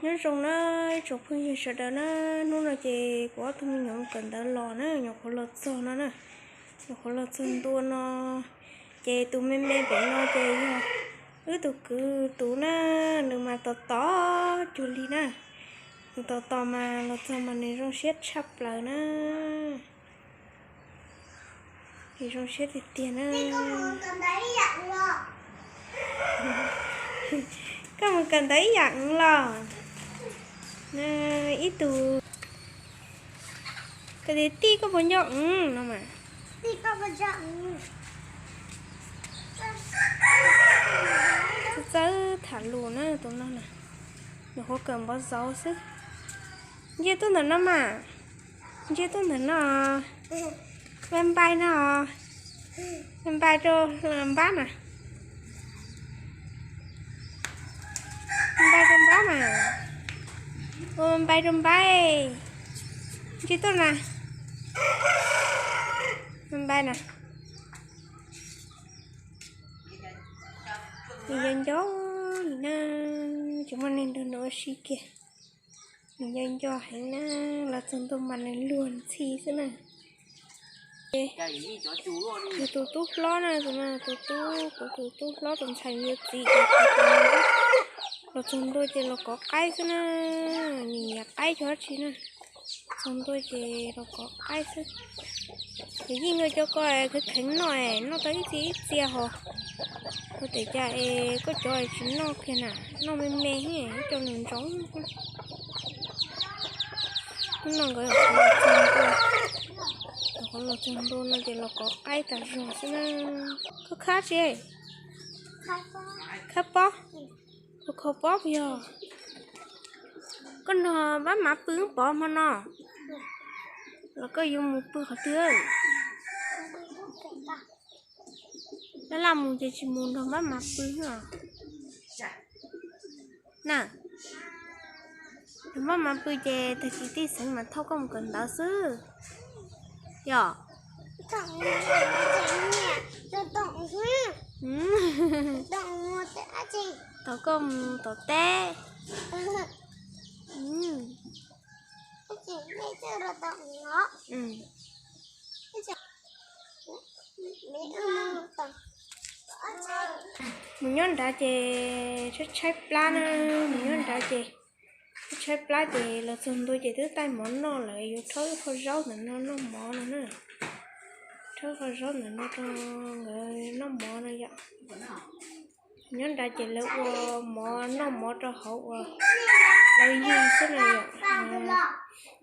Nyob zoo na, tsoom phooj ywg sawv daws na, hnub no ces kuv ob tug me nyuam mus kawm ntawv los na, nyuam qhuav los txog no na, nyuam qhuav los txog ntua no, ces tus me me pem no ces yog wb tus kwv tus na, nws mas tos tos cuag li na, nws tos tos mas los txog mas nws zoo siab tshaj plaws na. Nws zoo siab tiag tiag na. Koj mus kawm ntawv ib yam los? Ib tug, koj tias tij koj puas nco no mas. Txawj tham lus na tus no na, nws qhuav kawm npov zauv xwb. Ntsia tuaj ntawm no mas, ntsia tuaj ntawm no, npai npai no, npai rau npab na, npai rau npab mas, ua npai rau npab, ntsia tuaj na, npai na. Nws nco nco li na, tsis muaj neeg nrog nws ua si kiag. Nws nco nco heev na, los txog ntua mas nws luag ntxhi xwb na. Ces yog tus tub hlob na, tus no tus tub, kuv tus tub hlob tus ntxhais yuav txiv, los txog ntua ces los kov qaib xwb na, nim yam qaib cov dab tsi na. Txog ntua ces los kov qaib xwb. Ces yeej nkawd cov ko kheev kheev noj, noj tau ib txhia ib txhia hos. Ua tias cas es koj cov tsis noj kiag na, noj me me thiab cov nws ntsoov. Hnub no nkawd qhuav los txog ntua, qhuav los txog ntua no ces los kov qaib tas zog xwb na. Koj khab tsi? Khab pob? Koj kho pob puas yog? Koj nrog npab mav pw pov hmo no los koj yuav mus pw qhov twg? Laj laj mus ces tsis mus nrog npab mav pw os. Na, nrog npab mav pw ces tag kis tij xeev mam thauj koj mus kawm ntawv xwb. Yog, thauj koj mus tom teb. Mus nyob nrad ces tshaib tshaib plab na, mus nyob nrad ces tshaib tshaib plab ces los txog ntua ces twb taij mov noj lawm, yuav rhaub ib qho zaub ntawm no noj mov no na. Rhaub qho zaub ntawm no rau nkawd noj mov no yom. Nyob nrad ces lawv ua mov, noj mov rau hauv uas lawv yug xwb na yom.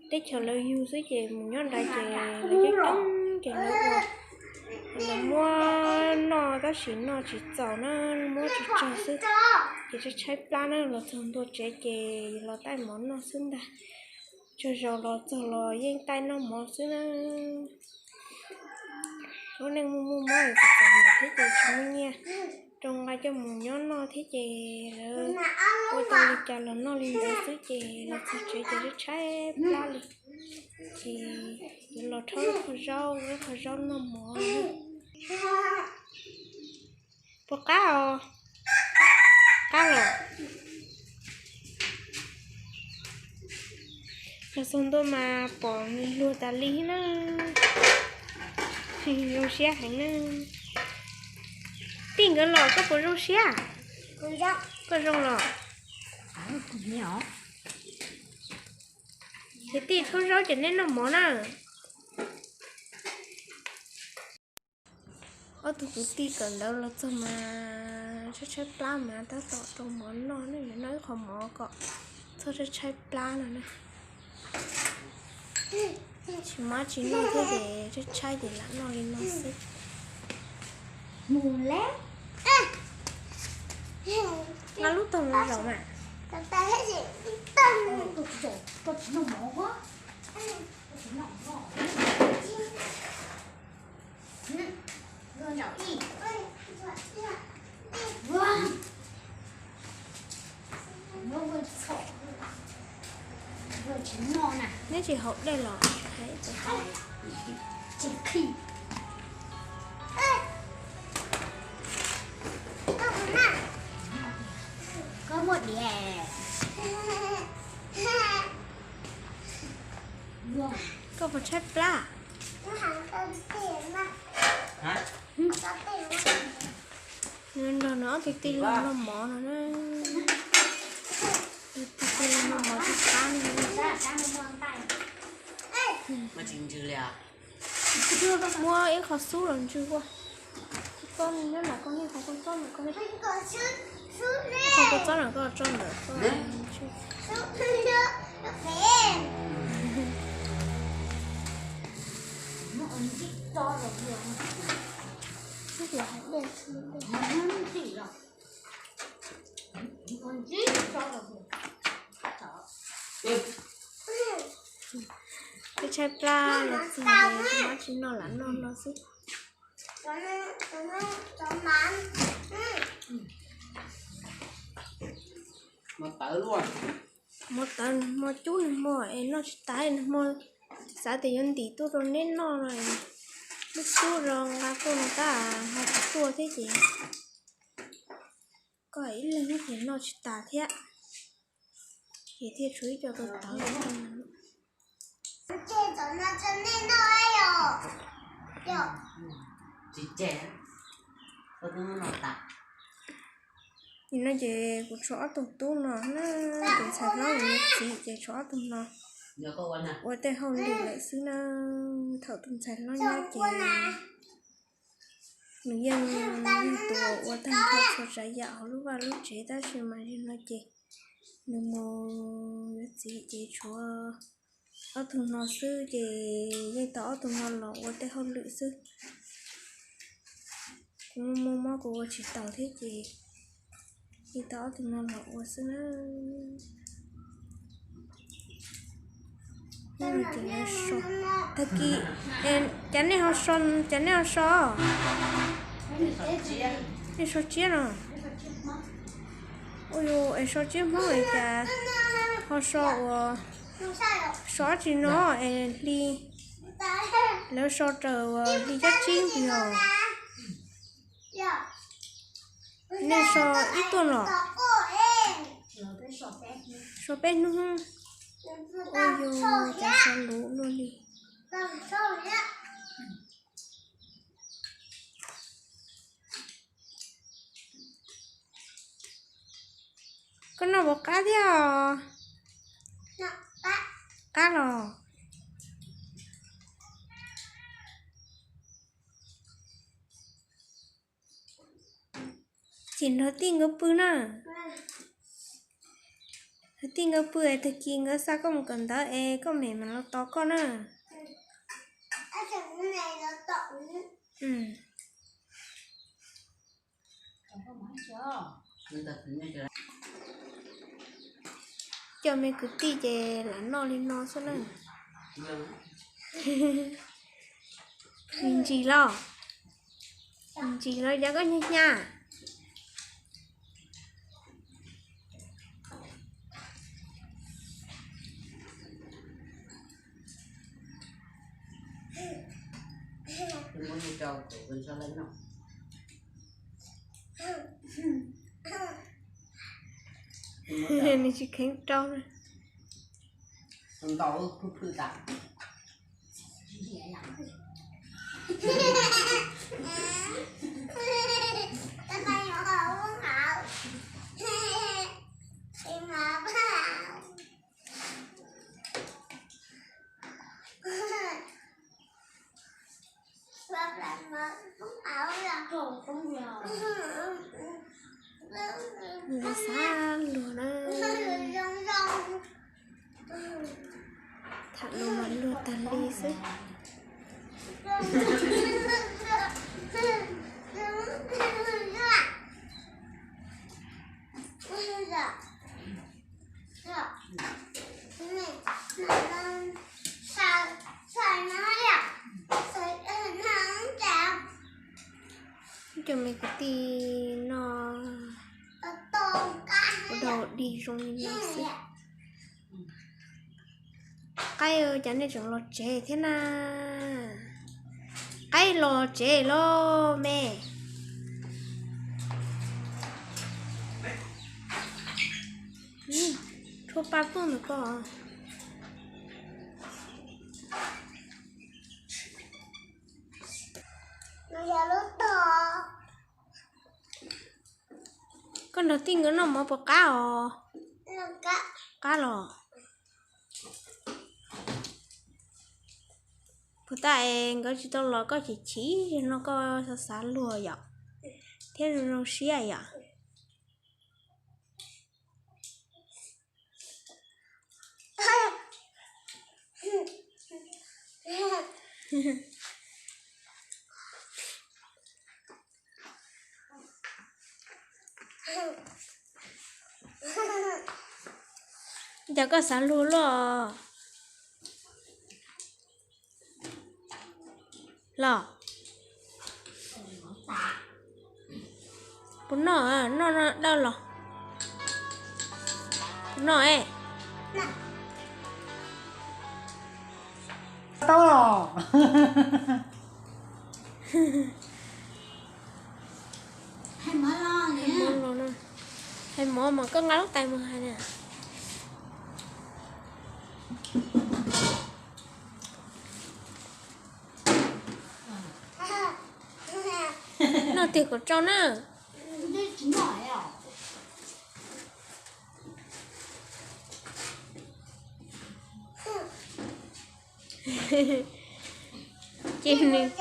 Teb chaws lawv yug xwb ces mus nyob nrad ces lawv coob coob ces lawv ua, lawv muab noj tab sis noj tsis txaus na, muab tsis tsawg xwb. Ces tshaib tshaib plab na, los txog ntua tsev ces los taij mov noj xwb ntag. Tsaug zog los txog los yeej taij noj mov xwb na. Lub neej muaj muaj mob lawm txom nyem thiab ces tsis muaj nyiaj rau nqa coj mus nyob noj thiab ces lawv ua tau li cas los noj li ntawd xwb ces los txog tsev ces tshaib tshaib plab li. Ces yuav los rhaub ib qho zaub, ib qho zaub noj mov. Puas qab os? Qab los? Los txog ntua mas pom nws luag tas li na. Zoo siab heev na. Tij nkawd los koj puas zoo siab? Koj zoo los? Ces tij rhaub zaub ces neb noj mov na. Ob tug kwv tij kawm ntawv los txog mas tshaib tshaib plab mas tab tom rau mov noj ne, yuav noj ib qho mov kom txhob tshaib tshaib plab no na. Tsis mov tsis noj thiab ces tshaib tshaib ces lam noj li no xwb. Nqa lub tog los zaum mas. Neb tsis haus dej los? Koj muaj diav. Koj puas tshaib plab? Nws nrog nws ob tug tij laug noj mov no na. Tus tij laug noj mov tsis qab li. Muab ib qho xub los ntsw ua. Koj nyob nram koj niag qhov kua txob ntawm koj, qhov kua txob ntawm koj tso ntawm koj. Twb tshaib plab los txog es mab tsis noj lam noj no xwb. Hmo tawv nag hmo cub nag hmo es noj tsis tas nag hmo, xav tias yuav ntim tuaj rau neb noj no, lub cub rau nqa tuaj no tab ho tsis tuaj thiab ces koj ib leeg ces noj tsis tas thiab. Ces thiaj tshuav ib co tawv tawv. Nim no ces kuv tshuav ob tug tub no na, tus ntxhais hlob uas yuav txiv ces tshuav ob tug no ua tej hauj lwm lawm xwb na. Thaum tus ntxhais hlob nyob ces nws yeej yog tus uas ua tag nrho txhua tsav yam hauv lub vaj lub tsev tab sis mas yog no ces nws mus yuav txiv ces tshuav ob tug no xwb ces yeej tau ob tug no los ua tej hauj lwm xwb. Kuv muaj mob kuv ua tsis taus thiab ces yeej tau ob tug no los ua xwb na. Tag kis, cas nej ho so, cas nej ho so, nej so tsiab no. Ua yus es so tsiab Hmoob es cas ho so ua, so ob tsi no es hli, lawv so raws uas hli cab tsib ntag. Nej so ib tuaj los? So peb hnub. Ua yus cas so luv luaj li. Koj noj puas qab thiab os? Qab los? Chim nrog tij nkawd pw na. Nrog tij nkawd pw es tag kis nkawd xa koj mus kawm ntawv es koj mem mam los tos koj na. Cov me kwv tij ces lam noj li no xwb na. Ntsis los, ntsis los yav koj hnyav hnyav. Nws tsis kheev rau. Lawv xav luag na. Tham lus mas luag tag li xwb. Cov me kwv tij no ua dog dig zoo li no xwb. Qaib, cas nej tseem los tsev thiab na? Qaib los tsev los me. Tshuav pa tuaj ntawm ko. Nrog tij nkawd noj mov puas qab os? Qab los. Puas tas es nkawd tsis tau los koj chim chim no koj xav xav luag yom, thiab zoo zoo siab yom. Cas koj xav luag luaj los? Puas noj, noj dawb los? Puas noj es? Hais mov mas koj nqa lub tais mus hais na. Noj tiag kom tsau na. Ces nws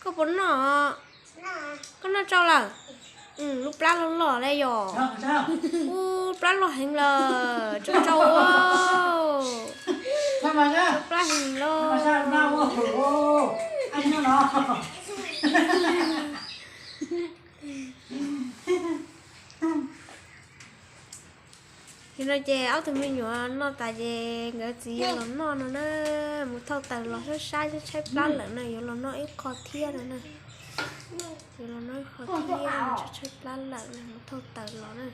Koj puas noj? Koj noj tsau lawm? Lub plab loj loj li yom. Ub, plab loj heev lawm, tsau tsau. Plab heev lawm. Ces no ces ob tug me nyuam noj tas ces nkawd txiv yuav los noj no na. Mus thauj taws los sab sab tshaib plab lawm na, yuav los noj ib qho thiab no na. Yuav los noj ib qho thiab, tshaib plab lawm na, mus thauj taws los na.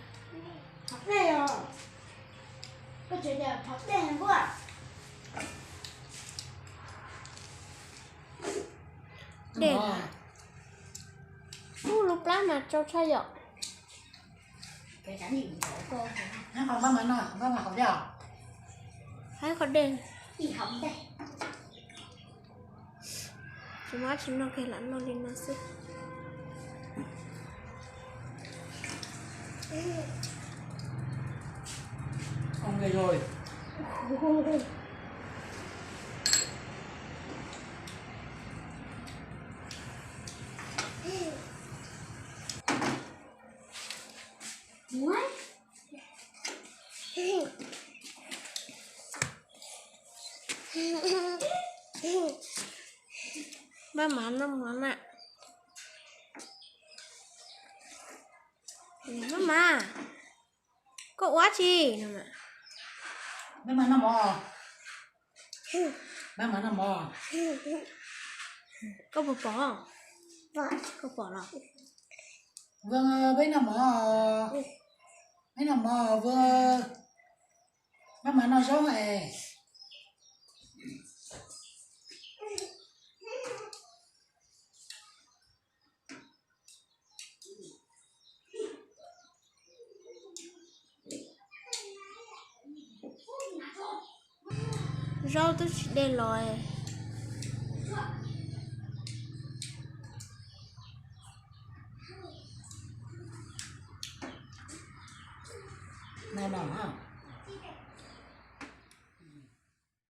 Dej, ub, lub plab mas tsau tshaj yom. Hais qhov dej. Tsis muaj dab tsi noj, lam noj li no xwb. Npaj mas noj mov na. Npaj mas, koj ua dab tsi no? Npaj mas noj mov. Npaj mas noj mov. Koj puas pom? Koj pom los? Vw, peb noj mov. Peb noj mov, Vw. Npaj mas noj zaub es. Zaub twb tsis de los. No no,